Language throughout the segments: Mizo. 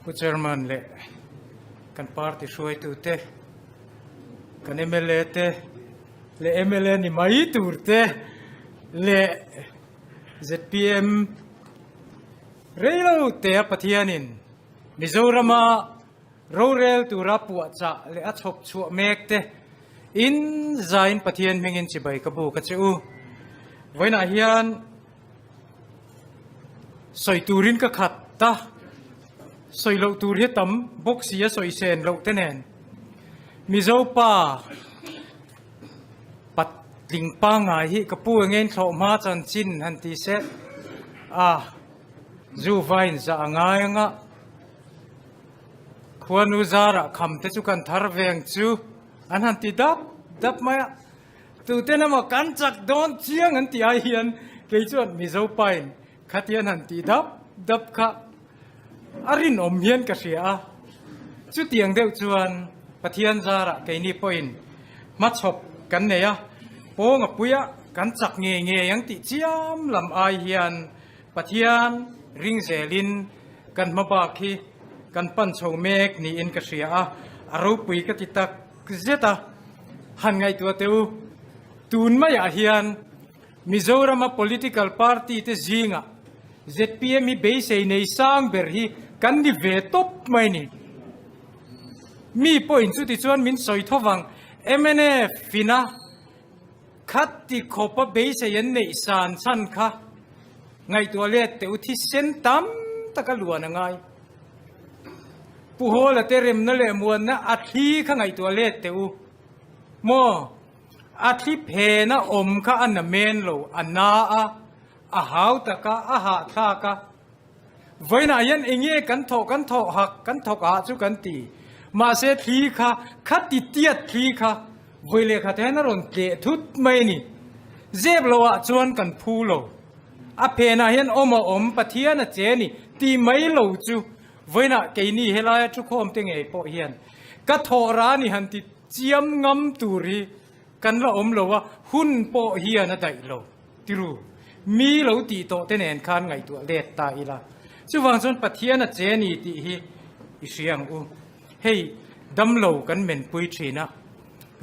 Pu Chairman leh kan party hruaitute, kan mla te leh mla ni mai tur te leh zpm reilo tea Pathianin Mizorama rorel tura puahchah leh a chhawp chhuah mek te in zain Pathian hmingin chibai ka buk a che u. Vawiinah hian Sawi turin ka khat ta. Sawi loh tur hi tam bawk si a sawi sen loh te nen. Mizo pa patling pangngai hi ka pu enge in thlawh hma chanchin han ti se a zu vain zah a ngai anga khuanu zarah kham te chu kan thar ve ang chu an han ti dap dap mai a. Tuten emaw kan chak dawn chiang an tih ai hian kei chuan Mizo pain khatian han tih dap dap kha a rinawm hian ka hria a. Chutiang deuh chuan Pathian zarah keini pawhin hmachhawp kan nei a, pawnga puia kan chak ngei ngei ang tih chiam lam ai hian Pathian ring zelin kan hmabak hi kan pan chho mek niin ka hria a, a ropui ka ti tak zet a. Han ngaihtuah teh u, tun maiah hian Mizorama political party te zingah zpm hi beisei nei sang ber hi kan ni ve tawp mai ni. Mi pawhin chuti chuan min sawi tho vang, mnf ina khati khawpa beisei an neih san chhan kha ngaihtuah let teh u, thisen tam taka luan a ngai. Pu Hawla te remna leh muanna a thli kha ngaihtuah let teh u maw? A thli phena awm kha a na men lo, a na a, a hau tak a, a hahthlak a. Vawiinah hian enge kan thawh kan thawh hak kan thawk ah chu kan ti. Mahse thli kha khati tiat thli kha vawi leh khat hian a rawn tleh thut mai a ni. Zep lo ah chuan kan phu lo. A phenah hian awm a awm Pathian a che ni tih mai lo chu vawiinah keini helaia thukhawm te ngei pawh hian ka thawh ra ni han ti chiam ngam tur hi kan la awm lo a, hun pawh hian a daih lo tiru mi lo tih tawh te nen khan ngaihtuah let ta ila. Chuvang chuan Pathian a che ni tih hi i hria ang u. Hei damlo kan menpui thin a,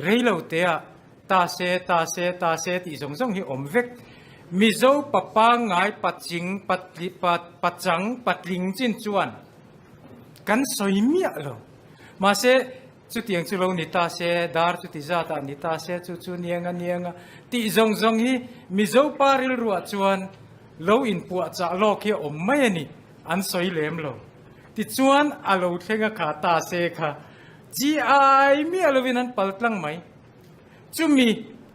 reilo teah Ta se, ta se, ta se tih zawng zawng hi awm vek. Mizo pa pangngai paching, patli, pa, pachang, patling chin chuan kan sawi miah lo. Mahse, chutiang chu lo ni ta se, dar chuti zatah ni ta se, chu chu nianga nianga tih zawng zawng hi Mizo pa rilruah chuan lo inpuahchah lawk hi a awm mai a ni, an sawi lem lo. Tichuan, a lo thleng a kha ta se kha chi ai miah lovin an pal tlang mai. Chumi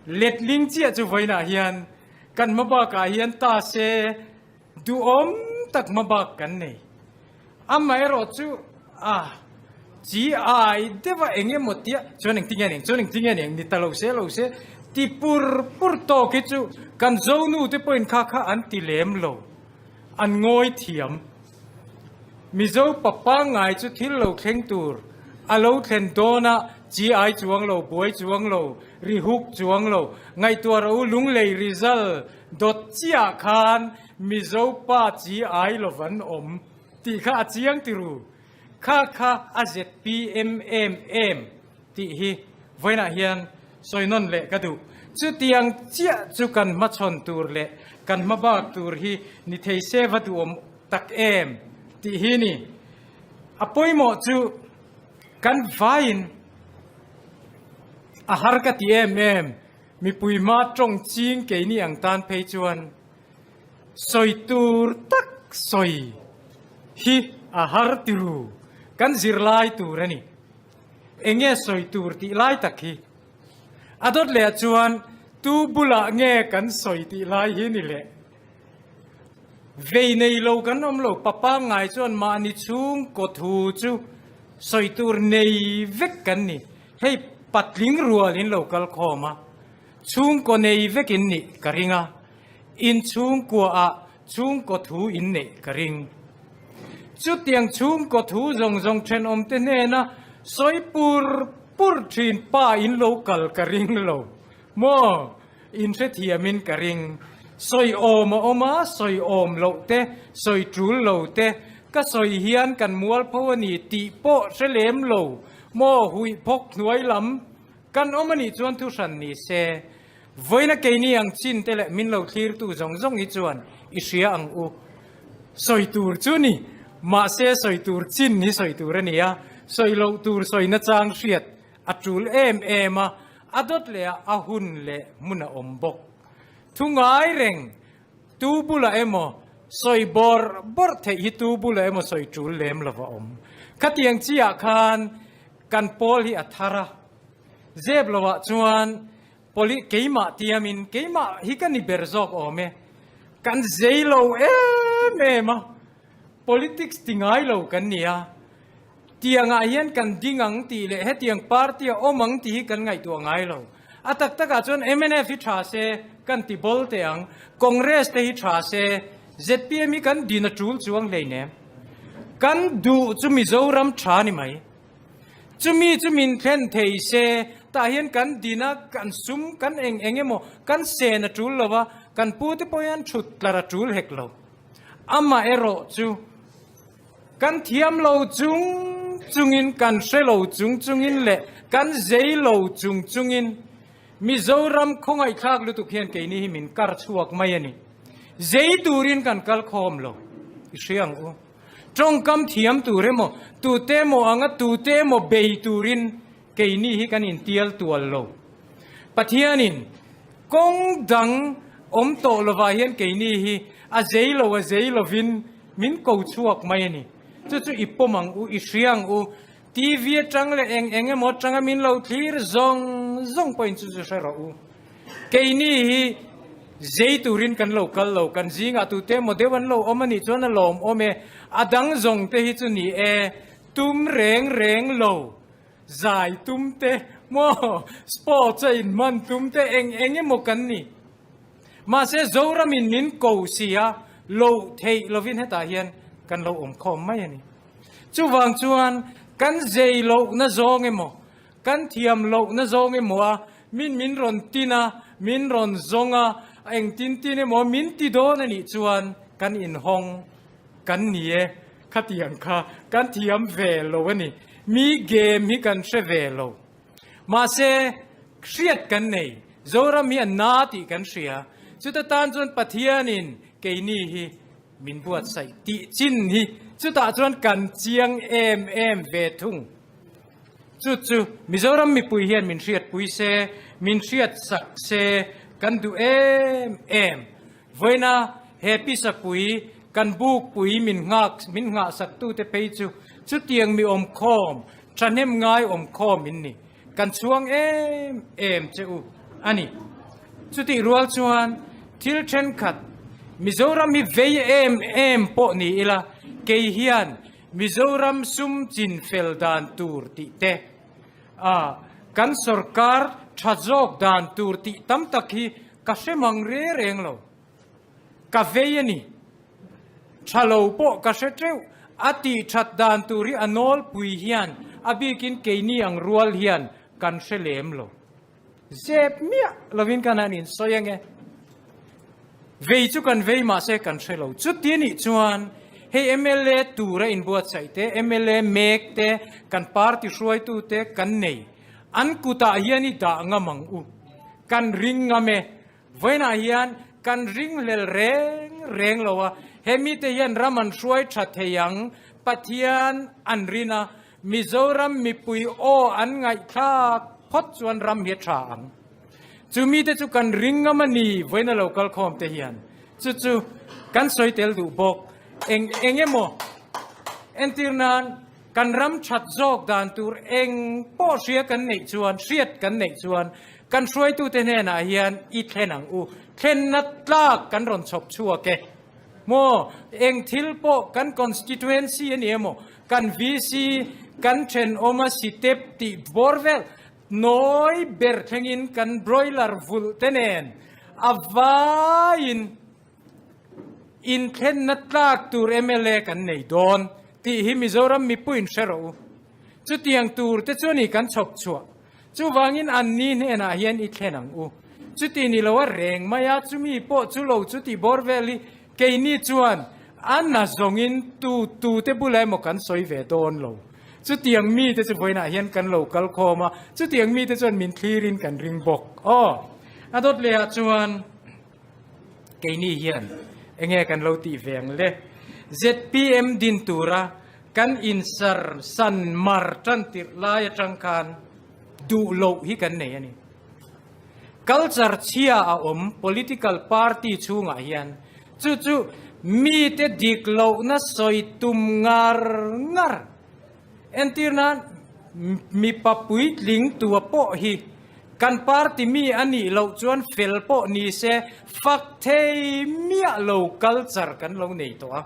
letling chiah chu vawiinah hian kan hmabakah hian ta se duhawm tak hmabak kan nei. Amaherawh chu a chi ai deuh a eng emaw tia chuan engtin nge eng chuan engtin nge eng ni ta lo se lo se ti pur pur tawk hi chu kan Zonu te pawhin kha kha an ti lem lo, an ngawi thiam. Mizo pa pangngai chu thil lo thleng tur a lo thlen dawn a, chi ai chuang lo, buai chuang lo, ri huk chuang lo, ngaihtuah rawh u lunglei rizal dawt chiah khan Mizo pa chi ai lo van awm tih kha a chiang ti ru, kha kha a zpm em em tih hi vawiinah hian sawi nawn leh ka duh. Chutiang chiah chu kan hmachhawn tur leh kan hmabak tur hi ni thei se va duhawm tak em tih hi ni. A pawimawh chu kan vaiin a har ka ti em em, mipui hma tawng ching keini ang tan phei chuan sawi tur tak sawi hi a har ti ru, kan zirlai tur a ni. Enge sawi tur tih lai tak hi? A dawt leh chuan tu bulah nge kan sawi tih lai hi ni le? Vei nei lo kan awm lo, pa pangngai chuan mahni chhungkaw thu chu sawi tur nei vek kan ni. Hei patling rual in lo kal khawm a, chhungkaw nei vek in nih ka ring a, in chhungkua ah chhungkaw thu in neih ka ring. Chutiang chhungkaw thu zawng zawng thenawm te hnena sawi pur pur thin pa in lo kal ka ring lo maw? In hrethiamin ka ring. Sawi awm a awm a, sawi awm loh te, sawi tul lo te, Ka sawi hian kan mualpho a ni tih pawh hre lem lo maw huih phawk hnuai lam kan awm a nih chuan thu hran ni se. Vawiina keini ang chin te leh min lo thlirtu zawng zawng hi chuan i hria ang u. Sawi tur chu ni, mahse sawi tur chin hi sawi tur a ni a, sawi loh tur sawi nachang hriat a tul em em a, a dawt leh a a hun leh hmun a awm bawk. Thu ngai reng tu bulah emaw sawi bawrh bawrh theih hi tu bulah emaw sawi tul lem lo va awm. Khatiang chiah khan kan pawl hi a thar a, zep lovah chuan poli keimah tiamin keimah hi ka ni ber zawk awm e, kan zei lo em em a, politics ti ngai lo kan ni a, tiangah hian kan ding ang tih leh hetiang party a awm ang tih hi kan ngaihtuah ngai lo. A tak takah chuan mnf hi tha se kan ti bawl teh ang, Congress te hi tha se zpm hi kan din a tul chuang hleinem. Kan duh chu Mizoram tha ni mai. Chumi chu min thlen thei se, tah hian kan din a, kan sum, kan eng eng emaw kan sen a tul lo va, kan pu te pawh hian thut tlar a tul hek lo. Amaherawh chu kan thiam lo chung chungin, kan hre lo chung chungin leh kan zei lo chung chungin Mizoram khawngaihthlak lutuk hian keini hi min kar chhuak mai a ni. Zei turin kan kal khawm lo, i hria ang u. Tawngkam thiam tur emaw, tute emaw anga tute emaw bei turin keini hi kan intial tual lo. Pathianin kawng dang awm tawh lovah hian keini hi a zei lo a zei lovin min ko chhuak mai a ni. Chu chu i pawm ang u, i hria ang u. TV atang leh eng eng emaw atanga min lo thlir zawng zawng pawhin chu chu hre rawh u. Keini hi zei turin kan lo kal lo, kan zingah tute emaw deuh an lo awm a nih chuan a lawmawm e, a dang zawng te hi chu ni e, tum reng reng lo, zai tum te maw, sports a inhman tum te eng eng emaw kan ni. Mahse Zoramin min ko si a, loh theih lovin hetah hian kan lo awm khawm mai a ni. Chuvang chuan kan zei lohna zawng emaw, Kan thiam lohna zawng emaw a, min min rawn tin a, min rawn zawng a, engtin tin emaw min ti dawn a nih chuan kan inhawng kan ni e, khatiang kha kan thiam ve lo a ni. Mi game hi kan hre ve lo. Mahse, hriat kan nei, Zoram hi a na tih kan hria. Chuta tan chuan Pathianin keini hi min buatsaih tih chin hi chutah chuan kan chiang em em ve thung. Chu chu Mizoram mipui hian min hriatpui se, min hriatsak se kan duh em em. Vawiina he pisapui kan bukpui min nghak min nghahsaktute phei chu chutiang mi awmkhawm, thahnem ngai awmkhawm in ni. Kan chhuang em em che u a ni. Chutih rual chuan thil thenkhat Mizoram hi vei em em pawh ni ila kei hian Mizoram sum chin fel dan tur tih te, a kan sorkar tha zawk dan tur tih tam tak hi ka hre mang re reng lo. Ka vei a ni. Tha lo pawh ka hre teuh. A tih that dan tur hi a nawlpui hian a bikin keini ang rual hian kan hre lem lo. Zep miah lovin kan han insawi ange. Vei chu kan vei mahse kan hre lo. Chuti anih chuan hei mla tura inbuatsaih te, mla mek te, kan party hruaitu te kan nei. An kutah hian i dah ngam ang u. Kan ring ngam e. Vawiinah hian kan ringhlel reng reng lo a, he mite hian ram an hruai tha thei ang, Pathian an rin a, Mizoram mipui aw an ngaihthlak phawt chuan ram hi a tha ang. Chu mite chu kan ring ngam a ni vawiina lo kal khawm te hian. Chu chu kan sawi tel duh bawk. Eng eng emaw entir nan kan ram that zawk dan tur eng pawh hria kan neih chuan, hriat kan neih chuan kan hruaitute hnenah hian i thlen ang u. Thlenna tlak kan rawn chhawp chhuak e. Maw eng thil pawh kan constituency a ni emaw Kan VC kan thenawm a sitep tih bawr vel nawi ber thlengin kan broiler vulh te nen a vaiin inthlenna tlak tur mla kan nei dawn tih hi Mizoram mipuiin hre rawh u. Chutiang tur te chu a ni kan chhawp chhuah. Chuvangin anni hnenah hian i thlen ang u. Chuti ni lo a reng mai a, chumi pawh chu lo chu tih bawr vel hi keini chuan. A na zawngin tu tu te bulah emaw kan sawi ve dawn lo. Chutiang mite chu vawiinah hian kan lo kal khawm a, chutiang mite chuan min thlirin kan ring bawk. Aw, a dawt lehah chuan keini hian enge kan lo tih ve ang le? Zpm din tura kan insar san mar tan tirh lai atang khan duh loh hi kan nei a ni. Culture chhia a awm political party chhungah hian chu chu mite dik lohna sawi tum ngar ngar. Entir nan mipa puitling tua pawh hi kan party mi a nih loh chuan fel pawh ni se fak thei miah lo culture kan lo nei tawh a.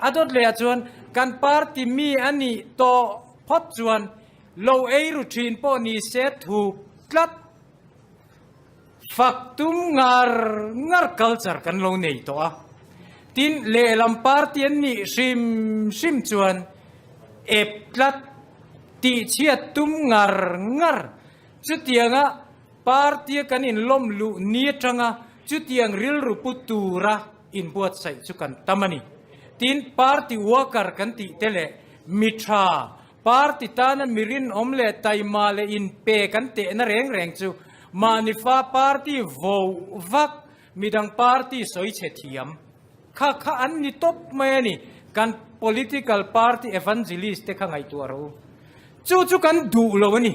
A dawt lehah chuan kan party mi a nih tawh phawt chuan Lo ei ru thin pawh ni se thuk tlat. Fak tum ngar ngar culture kan lo nei tawh a. Tin, lehlam party an nih hrim hrim chuan ep tlat, tihchhiat tum ngar ngar. Chutianga party a kan inlawm luh ni atanga chutiang rilru pu tura inbuatsaih chu kan tam a ni. Tin, party worker kan tih te leh mi tha Party tana mi rinawm leh taima leh inpe kan tehna reng reng chu mahni fa party vo vak midang party sawi chhe thiam kha kha an ni tawp mai a ni. Kan political party evangelist te kha ngaihtuah rawh u. Chu chu kan duh lo a ni.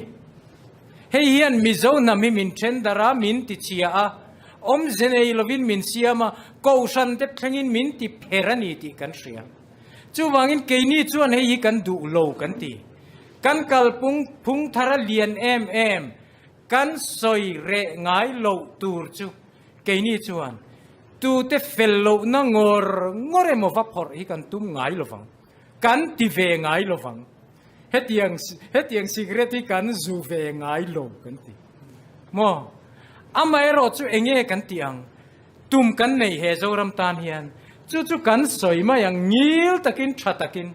Hei hian Mizo hnam hi min then darh a, min ti chhia a, awmze nei lovin min siam a, kohhran te thlengin min ti pher a ni tih kan hria. Chuvangin keini chuan hei hi kan duh lo kan ti. Kan kalpung phung thar a lian em em, kan sawi reh ngai loh tur chu keini chuan tute fel lohna ngawr ngawr emaw va phawrh hi kan tum ngai lo vang, kan ti ve ngai lo vang. Hetiang hetiang cigarette hi kan zu ve ngai lo kan ti. Maw? Amaherawh chu enge kan tih ang? Tum kan nei he Zoram tan hian chu chu kan sawi mai ang ngil takin tha takin.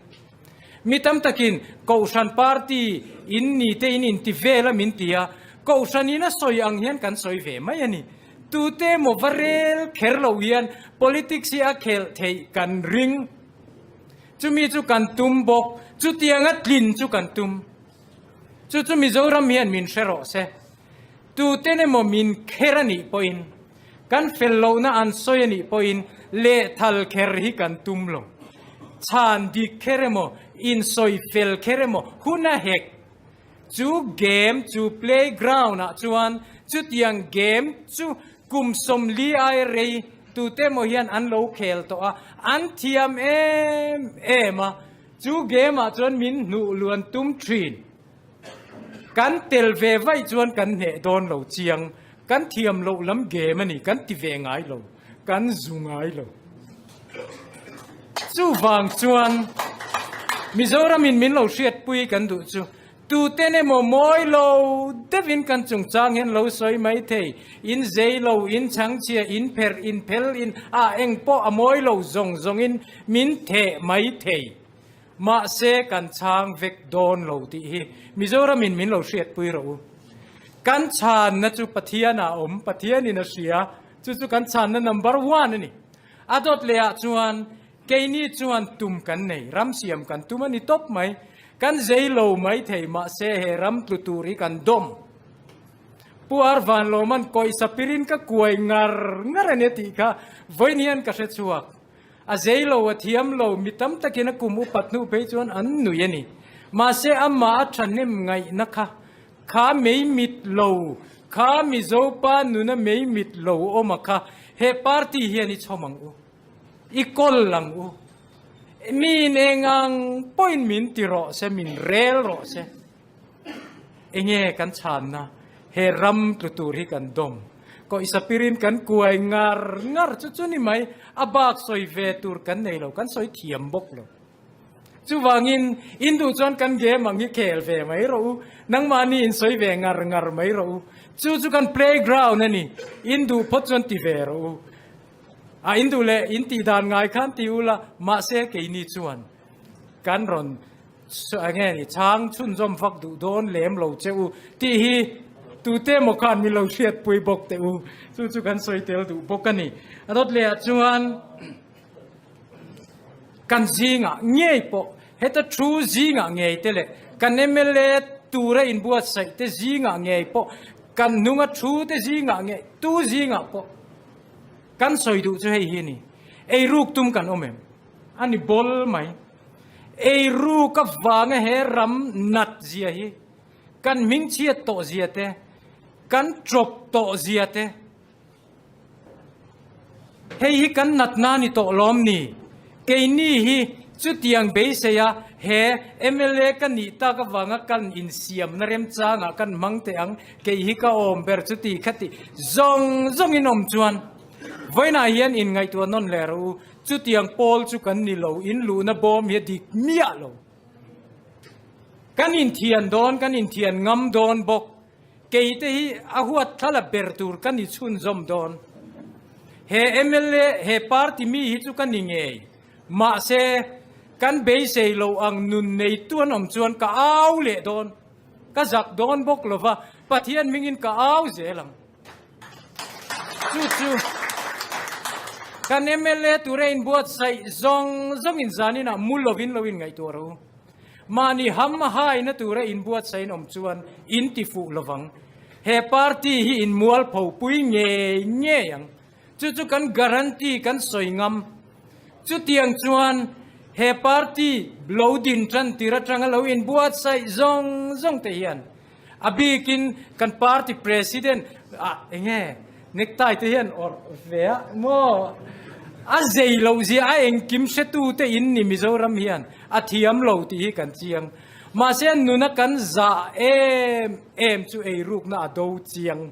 Mi tam takin Kohhran party in ni te in inti vel a min ti a, Kohhran in a sawi ang hian kan sawi ve mai a ni. Tute emaw va rel kher lo hian politics hi a khelh theih kan ring. Chumi chu kan tum bawk, chutianga tlin chu kan tum. Chu chu Mizoram hian min hre rawh se. Tuten emaw min kher a nih pawhin, kan fel lohna an sawi a nih pawhin lehthal kher hi kan tum lo. Chhan dik kher emaw, insawi fel kher emaw hun a hek. Chu game, chu playground ah chuan chutiang game chu kum 40 ai rei tute emaw hian an lo khel tawh a, an thiam em em a, chu game ah chuan min hnuh luan tum thin. Kan tel ve vaih chuan kan hneh dawn lo chiang, kan thiam loh lam game a ni, kan ti ve ngai lo, kan zu ngai lo. Chuvang chuan Mizoramin min lo hriatpui kan duh chu tuten emaw mawi lo deuhin kan chungchang hian lo sawi mai thei, in zei lo, in chhangchhia, in pherh, in phel, in ah engpawh a mawi lo zawng zawngin min theh mai thei. Mahse kan chhang vek dawn lo tih hi Mizoramin min lo hriatpui rawh u. Kan chhanna chu Pathian ah awm, Pathianin a hria, chu chu kan chhanna number one a ni. A dawt leh ah chuan keini chuan tum kan nei, ram siam kan tum a ni tawp mai. Kan zei lo mai thei mahse he ram tlu tur hi kan dawm. Pu Ar Vanlawman kawihsa pirin ka kuai ngar ngar a nia tih kha vawiin hian ka hre chhuak. A zei lo, a thiam lo, mi tam takin a kum upat hnu phei chuan an nui a ni. Mahse, amah a thahnem ngaihna kha, kha mei mit lo, kha Mizopa nuna mei mit lo awm a kha, he party hian i chhawm ang u, i kawl ang u. Miin eng ang pawhin min ti rawh se, min rel rawh se. Enge kan chhanna he ram tlu tur hi kan dawm. Kawihsa pirin kan kuai ngar ngar chu chu ni mai, a bak sawi ve tur kan nei lo, kan sawi thiam bawk lo. Chuvangin in duh chuan kan game ang hi khel ve mai rawh u, nangmahni in sawi ve ngar ngar mai rawh u. Chu chu kan playground a ni, in duh phawt chuan ti ve rawh u. A in duh leh in tih dan ngai khan ti ula, mahse keini chuan kan rawn Enge ni chhang chhunzawm vak duh dawn lem lo che u tih hi tute emaw khan min lo hriatpui bawk teh u. Chu chu kan sawi tel duh bawk a ni. A dawt leh ah chuan. Kan zingah ngei pawh heta thu zingah ngei te leh kan mla tura inbuatsaih te zingah ngei pawh kan hnunga thu te zingah ngei tu zingah pawh kan sawi duh chu hei hi a ni. Eiruk tum kan awm em? A ni bawl mai. Eiruk avanga he ram nat zia hi kan hmingchhiat tawh zia te, kan tawp tawh zia te, Hei hi kan natna ni tawh lawm ni? Keini hi chutiang beisei a he mla ka nih tak avanga kan insiamna remchangah kan hmang teh ang, kei hi ka awm ber chuti khati zawng zawngin awm chuan vawiinah hian inngaihtuah nawn leh rawh u, chutiang pawl chu kan ni lo, in luhna bawm hi a dik miah lo. Kan inthian dawn, kan inthian ngam dawn bawk. Kei te hi a huat thla la ber tur ka ni chhunzawm dawn. He mla, he party mi hi chu ka ni ngei. Mahse, kan beisei lo ang nun neitu an awm chuan ka au leh dawn. Ka zak dawn bawk lova, Pathian hmingin ka au zel ang. Chu chu kan mla tura inbuatsaih zawng zawngin zaninah mu lovin lo inngaihtuah rawh u. Mahni ham haina tura inbuatsaih in awm chuan in ti fuh lovang. He party hi in mualpho pui ngei ngei ang. Chu chu kan guarantee kan sawi ngam. Chutiang chuan he party lo din tan tir atanga lo inbuatsaih zawng zawng te hian a bikin kan party president ah enge necktie te hian awrh ve a maw a zei loh zia a engkim hretu te in ni Mizoram hian a thiam lo tih hi kan chiang. Mahse nuna kan zah em em chu eirukna a do chiang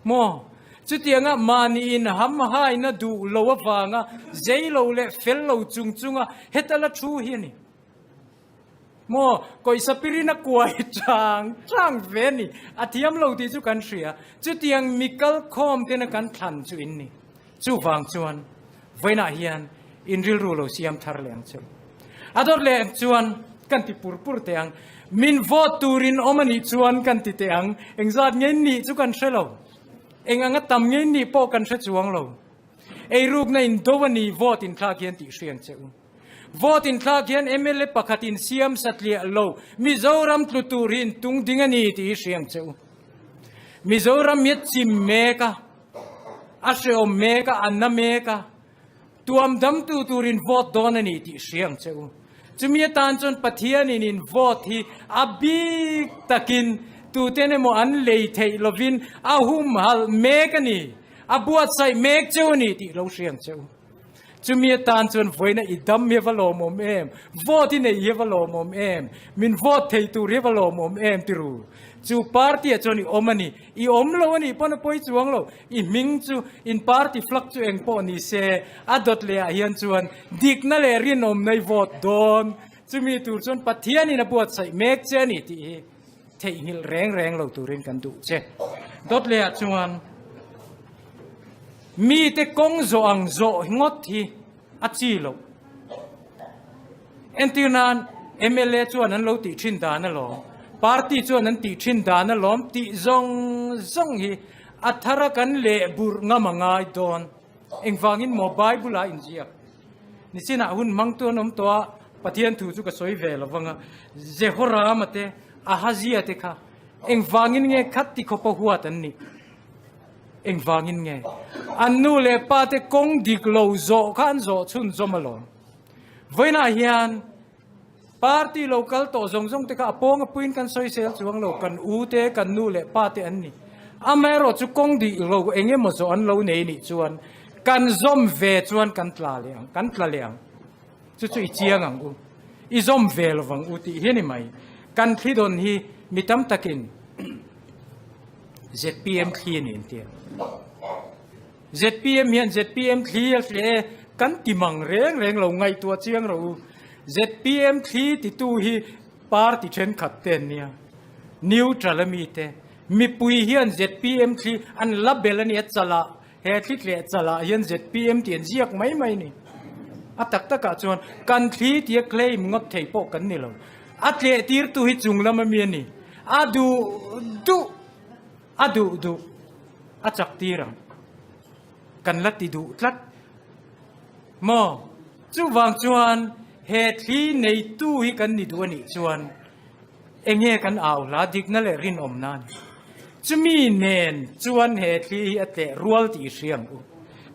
maw? Chutianga mahni in ham haina duh lo avanga zei lo leh fel lo chung chunga heta la thu hi a ni. Maw, kawisa pirin a kuai chang chang ve a ni. A thiam lo tih chu kan hria. Chutiang mi kal khawm tena kan thlan chu in ni. Chuvang chuan vawiinah hian in rilru lo siam thar leh ang che. A dawt leh chuan kan ti pur pur teh ang. Min vote turin awm a nih chuan kan ti teh ang. Engzat nge nih chu kan hre lo. Eng anga tam nge nih pawh kan hre chuang lo. Eirukna in do a ni vote inthlak hian tih hriang che u. Vote inthlak hian mla pakhat in siam satliah lo Mizoram tlu tur hi in tung ding a ni tih hi hriang che u. Mizoram hi a chim mek a, a hreawm mek a, a na mek a, tuam damtu turin vote dawn a ni tih hriang che u. Chumi atan chuan Pathianin in vote hi a bik takin tuten emaw an lei theih lovin a humhalh mek a ni, a buatsaih mek cheu a ni tih lo hriang che u. Chumi atan chuan vawiina i dam hi a va lawmawm em? Vote i neih hi a va lawmawm em? Min vote thei tur hi a va lawmawm em ti ru? Chu party ah chuan i awm a ni. I awm lo a nih pawn a pawi chuang lo. I hming chu in party flag chu eng pawh ni se, a dawt leh ah hian chuan dikna leh rinawmna i vote dawn. Chumi tur chuan Pathianin a buatsaih mek che a ni tih hi theihnghilh reng reng lo turin kan duh che. Dawt leh ah chuan mite kawng zawh ang zawh ngawt hi a chi loh. Entir nan mla chuan an lo tih thin dan alawm, party chuan an tih thin dan alawm tih zawng zawng hi a thara kan leh burh ngam a ngai dawn. Engvangin maw Bible ah inziak? Nichinah hun hmangtu an awm tawh a, Pathian thu chu ka sawi ve lo vang a, Jehorama te, Ahazia te kha engvangin nge khat ti khawpa huat an nih? Engvangin nge? An nu leh pa te kawng dik lo zawh kha an zawh chhunzawm alawm. Vawiinah hian party lo kal tawh zawng zawng te kha a pawng a puiin kan sawi sel chuang lo, kan u te, kan nu leh pa te an ni. Amaherawh chu kawng dik lo eng emaw zawh an lo nei nih chuan kan zawm ve chuan kan tla leh ang, kan tla leh ang. Chu chu i chiang ang u, i zawm ve lo vang u tih hi a ni mai. Kan thli dawn hi mi tam takin zpm thli a ni an ti a. Zpm hian zpm thli a hle e, kan ti mang reng reng lo, ngaihtuah chiang rawh u. Zpm thli titu hi party thenkhat te an nia, neutral a mi te. Mipui hian zpm thli an la bel a nia, chalah, he thli tleh chalah hian zpm tih an ziak mai mai a ni. A tak takah chuan kan thli tia claim ngawt thei pawh kan ni lo. A tleh tirtu hi chung lam a mi a ni. A duh duh. A duh duh a chak tir ang. Kan la ti duh tlat maw? Chuvang chuan he thli neitu hi kan ni duh a nih chuan enge kan au hla dikna leh rinawmna a ni. Chumi nen chuan he thli hi a tleh rual tih i hria ang u.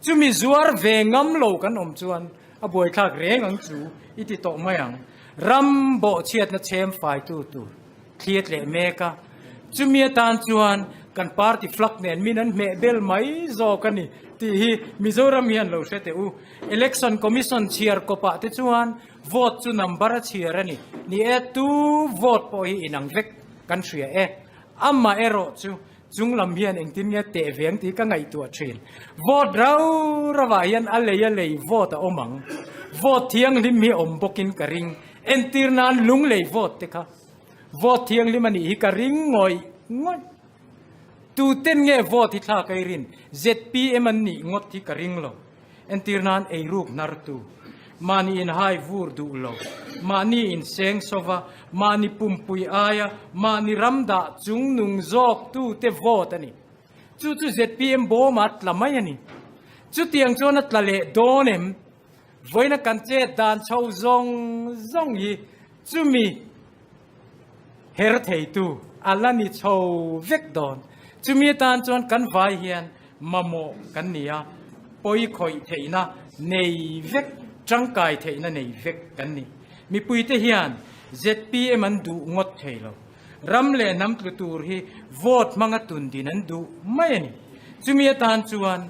Chumi zuar ve ngam lo kan awm chuan a buaithlak reng ang chu i ti tawh mai ang. Ram bawhchhiatna chhem faitu tur thli a tleh mek a, chumi atan chuan kan party flag nen min an hmeh bel mai zawk a ni tih hi Mizoram hian lo hre teh u. Election Commission chhiar kawpah te chuan vote chu number a chhiar a ni. Ni e, tu vote pawh hi inang vek kan hria e. Amah erawh chu chung lam hian engtin nge teh ve ang tih ka ngaihtuah thin. Vote rau rauah hian a lei a lei vote a awm ang. Vote thianghlim hi awm bawkin ka ring. Entir nan lunglei vote te kha vote thianghlim a nih hi ka ring ngawih ngawih. Tuten nge vote hi thlak ei rin? ZPM an nih ngawt hi ka ring lo. Entir nan eiruk hnartu, mahni inhai vur duh lo, mahni inseng sova, mahni pumpui aia mahni ram dah chung nung zawk tute vote a ni. Chu chu ZPM bawmah a tla mai a ni. Chutiang chuan a tla leh dawn em? Vawiina kan chet dan chho zawng zawng hi chumi her theitu a la ni chho vek dawn. Chumi atan chuan kan vai hian mamawh kan ni a, pawi khawih theihna nei vek, tangkai theihna nei vek kan ni. Mipuite hian zpm an duh ngawt thei lo. Ram leh hnam tlu tur hi vote hmanga tun din an duh mai a ni. Chumi atan chuan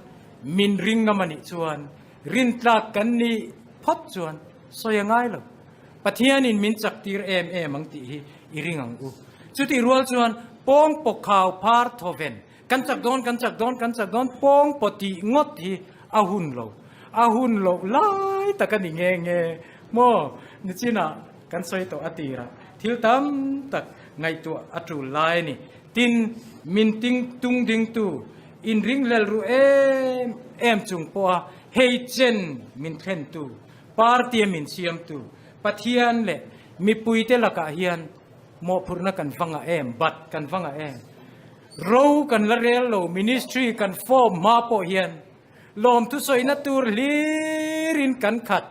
min ring ngam a nih chuan Rintlak kan nih phawt chuan sawi a ngai lo. Pathianin min chak tir em em ang tih hi i ring ang u. Chutih rual chuan pawng paw khau phar thaw ven, kan chak dawn, kan chak dawn, kan chak dawn, pawng paw tih ngawt hi a hun lo. A hun loh lai tak a ni nge nge maw? Nichinah kan sawi tawh a tirah thil tam tak ngaihtuah a tul lai a ni. Tin, min ting tung dingtu Inringhlel ru em em chung pawha hei chen min thlentu, party-a min siamtu Pathian leh mipuite lakah hian mawhphurhna kan va ngah em, bat kan va ngah em. Ro kan la rel lo, ministry kan form hma pawh hian lawmthu sawina tur hlirin kan khat.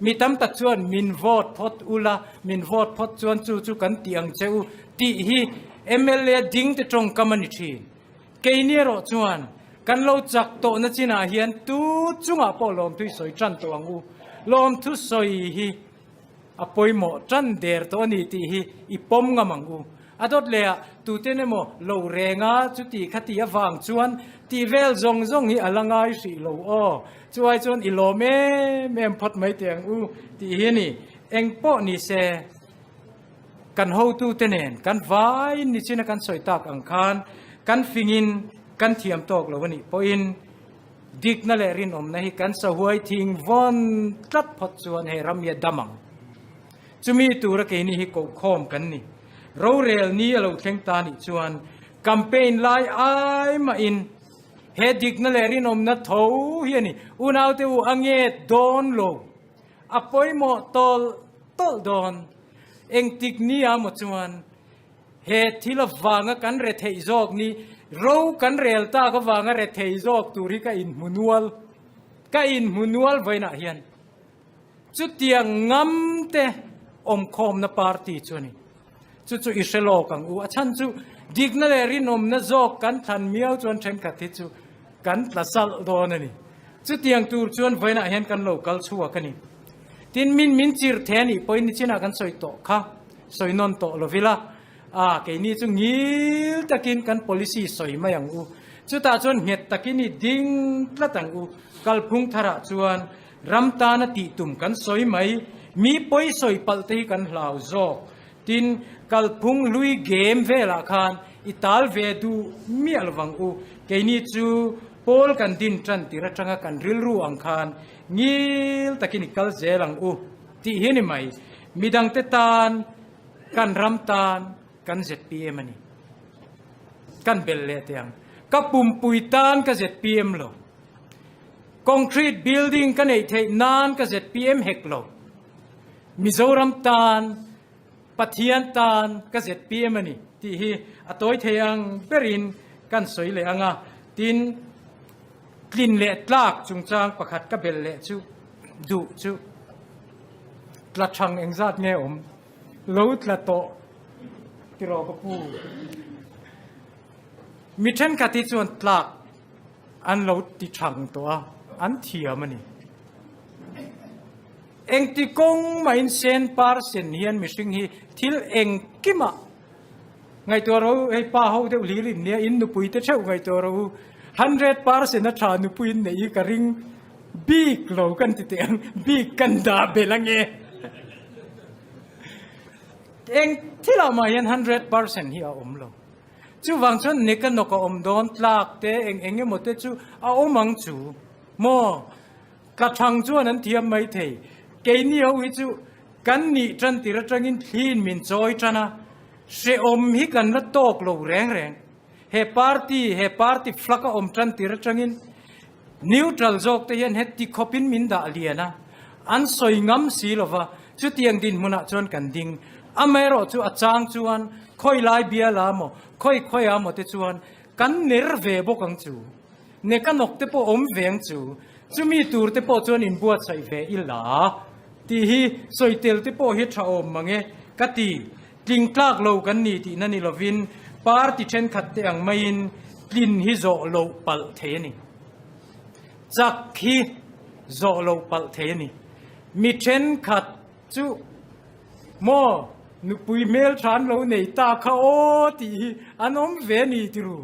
Mi tam tak chuan min vote phawt ula, min vote phawt chuan chu chu kan tih ang che u tih hi mla ding te tawngkam a ni thin. Keini erawh chuan kan lo chak tawhna chinah hian tu chungah pawh lawmthu i sawi tan tawh ang u. Lawmthu sawi hi a pawimawh tan der tawh a ni tih hi i pawm ngam ang u. A dawt leh ah tuten emaw lo reng a chuti khati avang chuan tih vel zawng zawng hi a la ngai hrih lo aw. Chuai chuan i lawm em em phawt mai teh ang u tih hi a ni. Eng pawh ni se kan hotute nen kan vaiin nichina kan sawi tak ang khan kan fingin kan thiam tawk lo a nih pawhin dikna leh rinawmna hi kan sahuai thing vawn tlat phawt chuan hei ram hi a dam ang. Chumi tura keini hi kohkhawm kan ni. Rorel ni a lo thleng ta nih chuan campaign lai ai mahin He dikna leh rinawmna tho hi a ni. Unaute u a nge dawn lo. A pawimawh tawlh tawlh dawn. Engtik ni a maw chuan he thil avanga kan re theih zawk ni, ro kan rel tak avanga re thei zawk tur hi ka inhmu nual. Ka inhmu nual vawiinah hian. Chutiang ngam te awmkhawmna party chu a ni. Chu chu i hre lawk ang u. A chhan chu dikna leh rinawmna zawk kan thlan miau chuan thenkhat hi chu kan tla salh dawn a ni. Chutiang tur chuan vawiinah hian kan lo kal chhuak a ni. Tin, min min chir the a nih pawhin nichinah kan sawi tawh kha, sawi nawn tawh lo vila. A, keini chu ngil takin kan policy sawi mai ang u. Chutah chuan nghet takin i ding tlat ang u. Kalphung tharah chuan Ram tana tih tum kan sawi mai, mi pawi sawi palh te hi kan hlau zawk. Tin, kalphung hlui game velah khan i tal ve duh miah lovang u. Keini chu pawl kan din tan tir atanga kan rilru ang khan ngil takin i kal zel ang u tih hi a ni mai. Midangte tan, kan ram tan kan zpm a ni. Kan belh leh teh ang. Ka pumpui tan ka zpm lo. Concrete building ka neih theih nan ka zpm hek lo. Mizoram tan, Pathian tan ka zpm a ni tih hi a tawi thei ang berin kan sawi leh ang a. Tin, tlin leh tlak chungchang pakhat ka belh leh chu. duh chu tla thang engzat nge awm lo tla tawh tiraw ka pu. Mi thenkhat hi chuan tlak an lo ti thang tawh a, an thiam a ni. Engti kawng mahin sen par sen hian mihring hi thil engkimah ngaihtuah rawh u, hei pa ho deuh hlir in nia, in nupui te theuh ngaihtuah rawh u, 100% a tha nupui in neih hi ka ring bik lo kan ti teh ang, bik kan dah belh ange. Eng thilah mah hian 100% hi a awm lo. Chuvang chuan nek a nawk a awm dawn tlak te eng eng emaw te chu a awm ang chu maw? Ka thang chuan an thiam mai thei. Keini ho hi chu kan nih tan tir atangin thliin min chawi tan a, hrehawm hi kan la tawk lo reng reng. He party, he party flag a awm tan tir atangin neutral zawk te hian heti khawpin min dah lian a, an sawi ngam si lova, chutiang dinhmunah chuan kan ding. Amaherawh chu a chang chuan khawi lai bial a maw, khawi khawi a maw te chuan kan ner ve bawk ang chu. Ne ka nawk te pawh awm ve ang chu, chumi tur te pawh chuan inbuatsaih ve i la tih hi sawitel te pawh hi tha awm mang e ka ti. Tling tlak lo kan ni tihna ni lovin party thenkhat te ang maiin tlin hi zawh loh palh thei a ni. Chak hi zawh loh palh thei a ni. Mi thenkhat chu maw nupui hmeltha an lo nei ta kha aw tih hi an awm ve a ni tiru.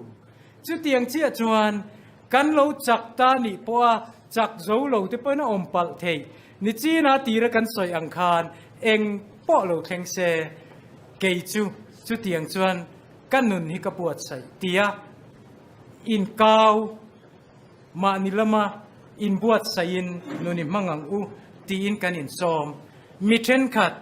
Chutiang chiah chuan kan lo chak ta nih pawha chak zo lo te pawhin a awm palh theih. Nichina tira kan sawi ang khan eng pawh lo thleng se, kei chu chutiang chuan ka nun hi ka buatsaih tia inkau mahni lama inbuatsaihin nun i hmang ang u tiin kan insawm. Mi thenkhat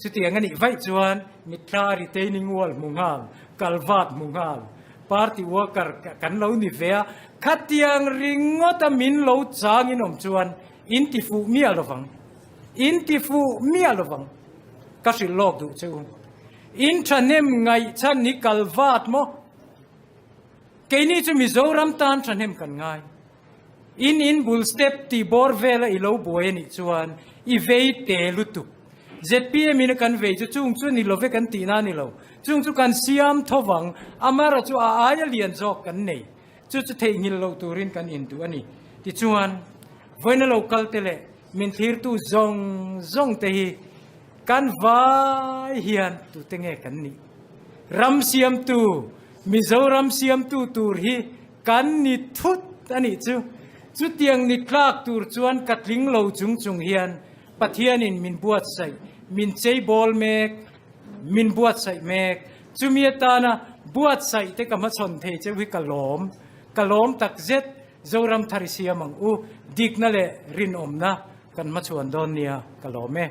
Chutiang a nih vaih chuan mitthla retaining wall hmu nghal, kalvat hmu nghal, party worker kan lo ni ve a, khatiang ringawta min lo changin awm chuan in ti fuh miah lovang, in ti fuh miah lovang. Ka hrilh lawk duh che u. In thahnem ngaihchan hi kalvat maw? Keini chu Mizoram tan thahnem kan ngai. In in bul step tih bawr vela i lo buai a nih chuan i vei te lutuk. Zpm in a kan vei chu chung chu ni love kan tihna a ni lo. Chung chu kan siam tho vang, amara chu a aia lian zawk kan nei. Chu chu theihnghilh loh turin kan induh a ni. Tichuan, vawiina lo kal te leh min thlirtu zawng zawng te hi kan vai hian tute nge kan nih? Ram siamtu, Mizoram siamtu tur hi Kan ni thut a nih chu. Chutiang ni tlak tur chuan ka tling lo chung chung hian Pathianin min buatsaih, min cheibawl mek, min buatsaih mek. Chumi atana buatsaih te ka hmachhawn thei cheu hi ka lawm. Ka lawm takzet Zoram thar i siam ang u, dikna leh rinawmna kan hmachhuan dawn nia ka lawm e.